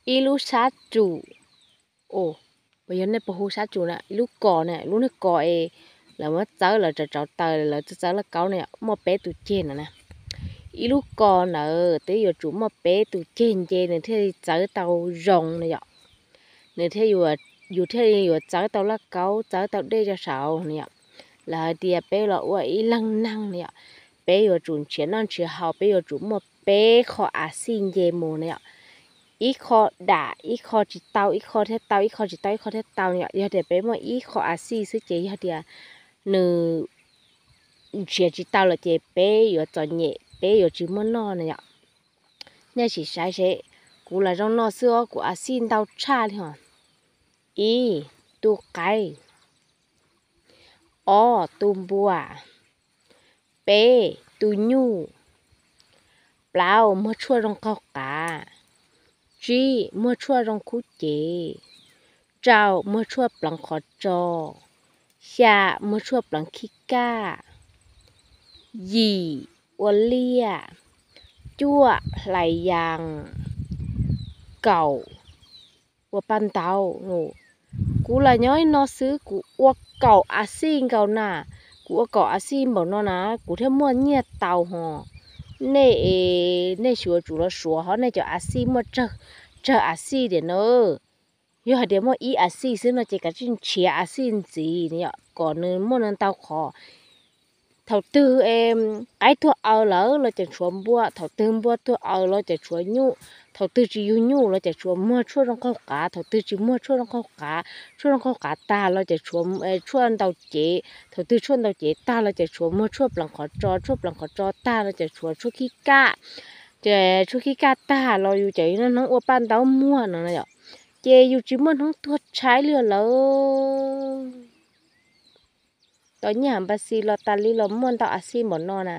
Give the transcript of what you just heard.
Ib lub sab tsum, puas yog nej puas hu sab tsum na, ib lub kos na, lub niag kos es lawv muab txawb, lawv tsaus tsaus taws, lawv txawb txawb lauj kaub na yom, muaj peb tus ceg no na. Ib lub kos ntawd twb yuav tsum muaj peb tus ceg nce nws thiaj li txawb tau zoo na yom. Nws thiaj, yus thiaj li yuav txawb tau lauj kaub, txawb tau dej rau saud na yom. Lawv hais tias peb los ua ib leeg neeg na yom, peb yuav tsum nrhiav noj nrhiav haus, peb yuav tsum muaj peb qho a xij nce mus na yom. Ib qho dam, ib qho tsis tau, ib qho thiaj tau, ib qho tsis tau, ib qho thiaj tau na yom. Yog tias peb muaj ib qho a xij xwb ces yog tias nws nrhiav tsis tau lawm ces peb yuav txom nyem, peb yuav tsis muaj noj na yom. Nej sim saib seb, kuv lam zoo no xwb os, kuv a xij ntau tshaj li hos. Ib, tu qaib. Ob, tu npua. Peb, tu nyuj. Plaub, muag tshuaj zoo qaug qav. Tsib, muag tshuaj zoo khub cev. Rau, muag tshuaj pleev qhov tso. Xya, muag tshuaj pleev khib kaj. Yim, ua liaj. Cuaj, hlais yas. Kaum, ua paj ntaub. Kuv lam nyob li no xwb, kuv ua kaum a xij nkaus na. Kuv ua kaum a xij npaum no na, kuv thiaj muaj nyiaj tau hos. Nej, nej xyuas tsum los suav hov, nej cov a xij muaj tsawg a xij tiam no. Yog hais tias muaj ib a xij xwb no ces kav tsij nrhiav a xij ntxiv kom nws muaj ntau qhov. Thaum twg qaib tuag aws lawm los ces tshuav npua, thaum twg npua tuag aws los ces tshuav nyuj, thaum twg tsis yug nyuj los ces tshuav muag tshuaj zoo qaug qav, thaum twg tsis muag tshuaj zoo qaug qav, tshuaj zoo qaug qav tag los ces tshuav tshuaj ntaus cev, thaum twg tshuaj ntaus cev tag los ces tshuav muag tshuaj pleev qhov tso, tshuaj pleev qhov tso tag los ces tshuav tshuaj khib kaj. Ces tshuaj khib kaj tag los yus ces noj hnub ua paj ntaub muag no na yom. Ces yus tsis muaj hnub tuag tshaib li lawm. Tau nyiaj npa xi los tas li los muaj ntau a xij npaum no na.